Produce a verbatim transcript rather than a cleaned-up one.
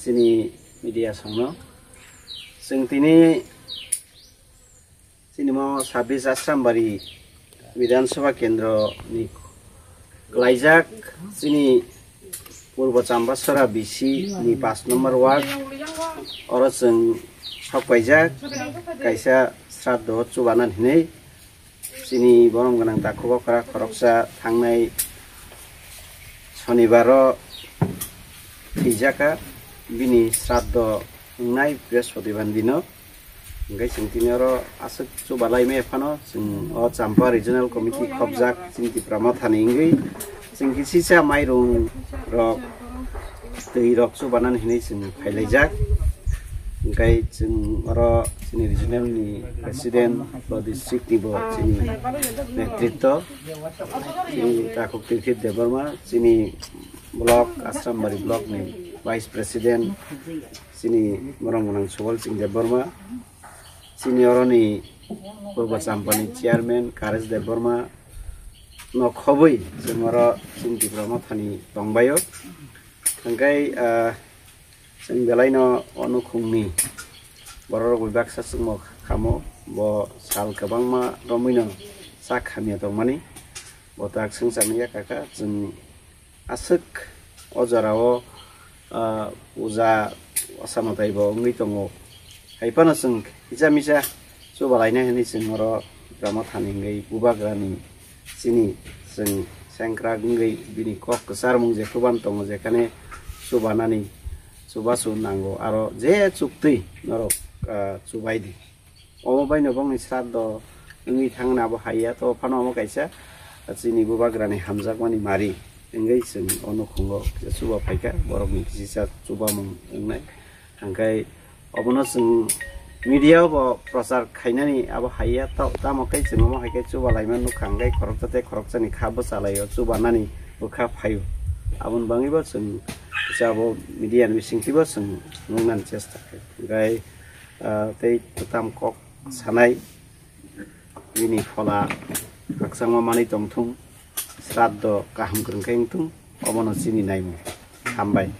Chini media songno. Chwng tini chini mo sabis Asrambari Bidhan Sabha Kendro ni klaijak chini Purbo Chambasora B C ni paanch number ward oro chwng sokpaijak kaisa sraddho chubanan hinwi. Chini borom gwnang takhuk okra khoroksa thangnai sonibaro thwijaka, bini sraddho wngnai Brihaspatibar dino. Hwnkhe chwng tini oro aswk chubalai maya phano chwng o Champa Regional Committee khopjak chini Tipra Mothani wngwi chwng kisisa mairung rok twi rok chubanani hinwi chwng phailaijak. Hwnkhe chwng oro chini regional ni president bo district ni bo chini netritwo chini takhuk Tirthit Debbarma, chini block Asrambari block ni vice president chini borom gwnang Subal Singh Debbarma, chini oroni Purbo Champani chairman Karesh Debbarma no khobwi chwng oro chini Tipra Mothani tongbaio. Hwnkhe, ah, chwng belaino o nukhungni bororok bai baksa chwngmo khamo, bo sal kwbangma romwino sak hamya tongmani, bo tak swngcharni yakha kha. Chwng aswk o jorao, ah, puja asamatai bo wngwi tongo. Hai phano chwng kisa misa chubalaina hinwi chwng oro Tipra Mothani wngwi bubagrani chini chwng sengkrak wngwi bini kok kwcharmung je kwbang tongo, jekhane chubanani chubachu nango, aro je chuktwi norok, ah, chubaidi. Omo baino bongni sraddho wngwi thangna abo haiya, to phano omo kaisa chini bubagrani hamjakmani mari wngwi chwng o nukhungo kisa chuba phaikha, borokni kisisa chubamung wngnai. Hwnkhe obono chwng media o bo prochar khainani abo haiya, to tamo khe chwng omo hai khe chuba laima nukha, hwnkhe khoroksa tei khoroksani kha bwchalaio, chubanani bwkha phaio. Aboni bagwi bo chwng kisa abo media ni bisingtwi bo chwng nuknani chesta khaio. Hwnkhe, ah, tei kwtam kok sanai bini phola khakchangma manwi tongthung, sraddho kaham kwrwng khe wngthung, obono chini naimung. Hambai.